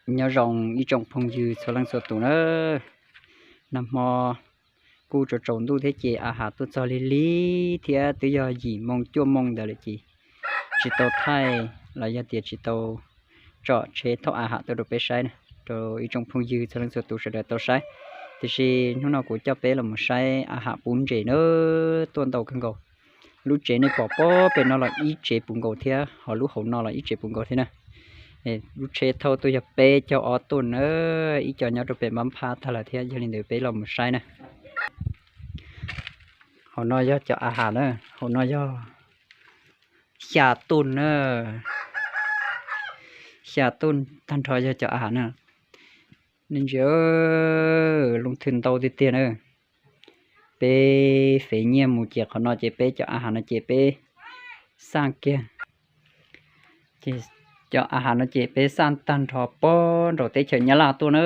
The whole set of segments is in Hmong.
Nyob zoo ib tsoom phooj ywg txhua leej txhua tus na. Nag hmo kuj tsaus tsaus ntuj thiab ces a has tuaj txog lig lig thiab twb yog yim moo cuaj moo ntawd lawm ces tsis tau thaij los yog tias tsis tau tsom tsheb thauj a has tuaj rau peb saib na, rau ib tsoom phooj ywg txhua leej txhua tus sawv daws tau saib. Tiam sis hnub no kuv coj peb los mus saib a has puv ntses na, tuaj ntau kawg nkaus. Lub tsev nej pom pob pem no los ib tsev puv nkaus thiab, ho lub hauv no los ib tsev puv nkaus thiab na. Lub tsheb thauj tuaj yog peb caug ob tuj na, ib co nyob rau pem npab phab tag lawm thiab. Yog li ntawd peb los mus saib na. Hauv no yog cov a has na, hauv no yog xya tuj na, xya tuj tag nrho yog cov a has na. Nej ntsia, loo thwm ntau tiag tiag na. Peb fev nyiaj mus ces qhov no ces peb cov a has no ces peb xaj kiag. Ces cov a has no ces peb xaj tag nrho puag nraum teb chaws Nyab Laj tuaj na.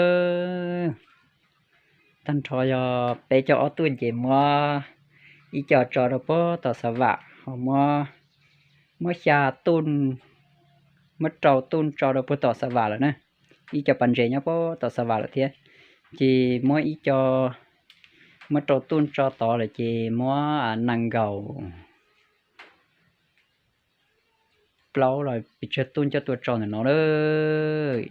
Tag nrho yog peb caug ob tuj ces muab ib co tso rau puag tom Xav Vam, ho muab, muab xya tuj, muab rau tuj tso rau puag tom Xav Vam lawm na. Ib co pas ntses nyob puag tom Xav Vam lawm thiab. Ces muab ib co, muab rau tuj tso tod lawm ces muab nees nkaum plaub los pes tsawg tuj coj tuaj tso ntawm no lawm.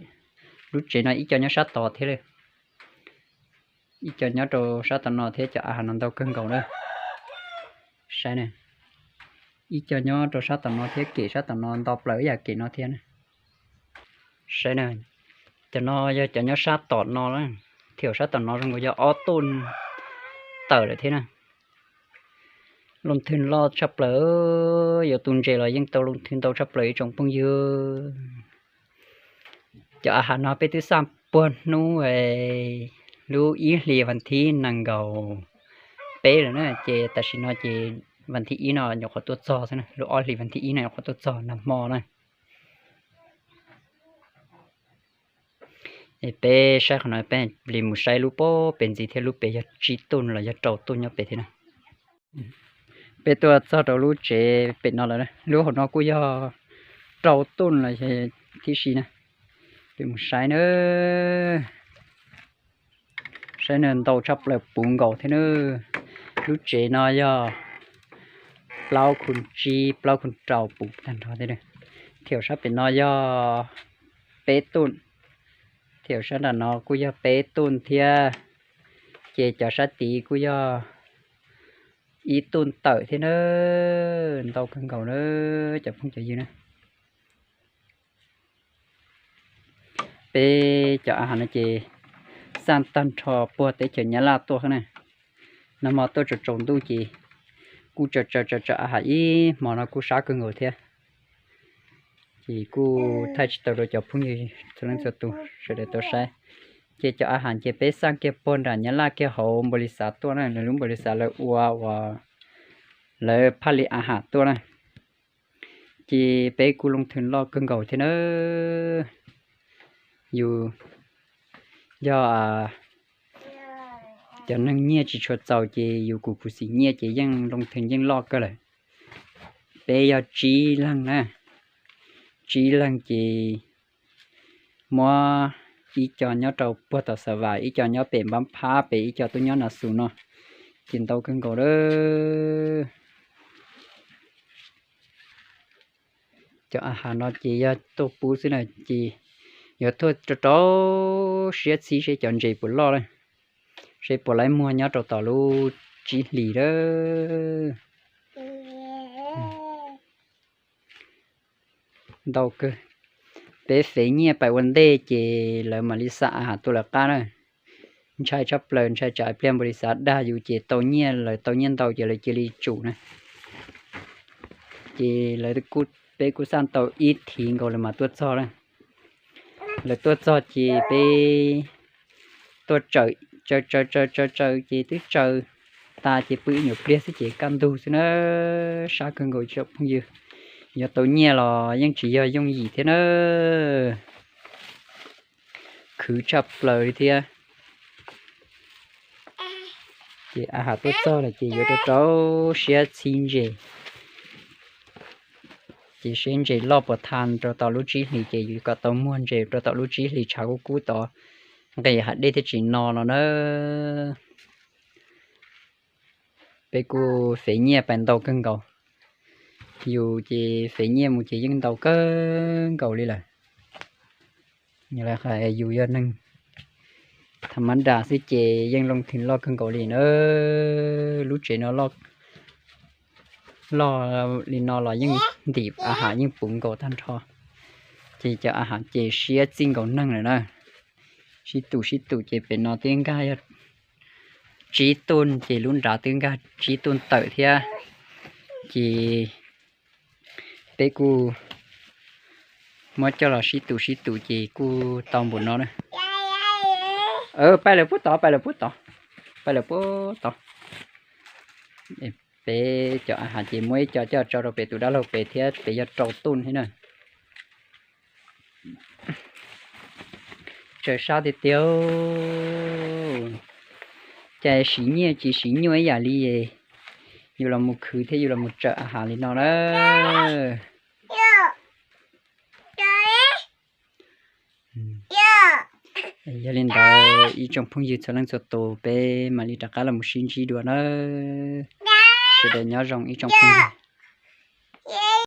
Lub tsev no ib co nyob sab tod thiab li. Ib co nyob rau sab tom no thiab, cov a has no ntau kawg nkaus na. Saib na, ib co nyob rau sab tom no thiab, kem sab tom no nto plaws ib yam kem no thiab na. Saib na, cov no yog cov nyob sab tom no na, thiab sab tom no zoo nkaus yog ob tuj tawm lawm thiab na. Loo thwm loj tshaj plaws, yuav tu ntses los yeej tau loo thwm ntau tshaj plaws ib tsoom phooj ywg. Cov a has no peb twb xaj puag hnub lub ib hlis vas thib nees nkaum peb lawm na, ces tam sim no ces vas thib ib no nyuam qhuav tuaj txog xwb na, lub ob hlis vas thib ib no nyuam qhuav tuaj txog nag hmo na. Es peb saib qhov no, peb li mus saib lub puag pem ntxiv thiab, lub pem yog tsib tuj los yog rau tuj nyob pem thiab na. Peb tuaj txog rau lub tsev pem no lawm, lub hauv no kuj yog rau tuj los thib si na. Peb mus saib na. Saib na, ntau tshaj plaws puv nkaus thiab na. Lub tsev no yog plaub khu tsib plaub khu rau puv tag nrho thiab. Thiab sab pem no yog peb tuj, thiab sab nram no kuj yog peb tuj thiab. Ces cov sab tid kuj yog ib tuj tawm thiab na. Ntau kawg nkaus na cov phooj cov ywg na. Peb cov a has no ces xaj tag nrho puag teb chaws Nyab Laj tuaj na. Nag hmo tuaj tsaus tsaus ntuj ces kuj tsaws tsaws tsaws tsaws a has ib hmo no kuj sab kawg nkaus thiab. Ces kuj thaij tsis tau rau cov phooj ywg txhua leej txhua tus sawv daws tau saib. Ces cov a has ces peb xaj kiag puag nram Nyab Laj kiag hauv npaus lis xav tuaj na, lawv lub npaus lis xav lawv ua uas lawv phaj li a has tuaj na. Ces peb kuj loo thwm loj kawg nkaus thiab na. Yus yog cov neeg nyiaj tsis tshua txaus ces yus kuv khuv xim nyiaj ces yeej loo thwm yeej loj kawg lawm. Peb yog tsib leeg na, tsib leeg ces muab ib co nyob rau puag tom Xav Vam, ib co nyob pem npab phab pem, ib co tuaj nyob na xus no, ces ntau kawg nkaus lawm. Cov a has no ces yog tuaj pub xwb na, ces yuav tuaj rau rau siab txhib seb cov ntses puas loj lawm, seb puas laib muag nyob rau tom lub tsib hlis lawm. Ntau kawg. Peb fev nyiaj pais ua ntej ces lawv mam li xa a has tuaj lawv qab na. Ntshai tshaj plaws, ntshai tsam pliag npaus lis xav dag yus ces tau nyiaj, lawv tau nyiaj ntau ces lawv cia li tsum na. Ces lawv, peb kuj xaj tau ib thiv nkaus lawv mam tuaj txog na. Lawv tuaj txog ces peb tuaj tsaws tsaws tsaws tsaws tsaws ces twb tsaws tas ces pw ib nyuag pliag xwb ces kaj ntug xwb na. Sab kawg nkaus tsoom phooj ywg, yuav tau nyiaj los yeej tsis yog yooj yim thiab na. Khwv tshaj plaws li thiab. Ces a has tuaj txog lawm ces yuav rau rau siab txhib ntses. Ces seb ntses loj puas tha rau tom lub tsib hlis ces yus kom tau muag ntses rau tom lub tsib hlis tshav kub kub tod, nqis hav dej thiaj tsis no no na. Peb kuj fev nyiaj pais ntau kawg nkaus. Yus ces fev nyiaj mus ces yeej ntau kawg nkaus li lawm. Yus yog neeg tham mab das xwb ces yeej loo thwm loj kawg nkaus li na. Lub tsev no loj li no los yeej ntim a has yeej puv nkaus tag nrho. Ces cov a has ces siab txij nkaus neeg lawm na. Sib tum sib tum ces pem no twb nkag yog tsib tuj ces lub nrad twb nkag tsib tuj tawm thiab. Ces peb kuj muab coj los sib tum sib tum ces kuj tau npaum no na. Pais lawm puag tod, pais lawm puag tod, pais lawm puag tod. Peb cov a has ces muab ib co coj tso rau pem tus dab laug pem thiab, pem yog rau tuj thiab na. Tsawm sab tiag tiag. Cas siv nyiaj tsis siv nyuaj ib yam li, yus los mus khwv thiab yus los mus tsawm a has li no na. Yog li ntawd ib tsoom phooj ywg txhua leej txhua tus peb mam li rov qab los mus sib ntsib dua nawb. Sawv daws nyob zoo ib tsoom phooj ywg.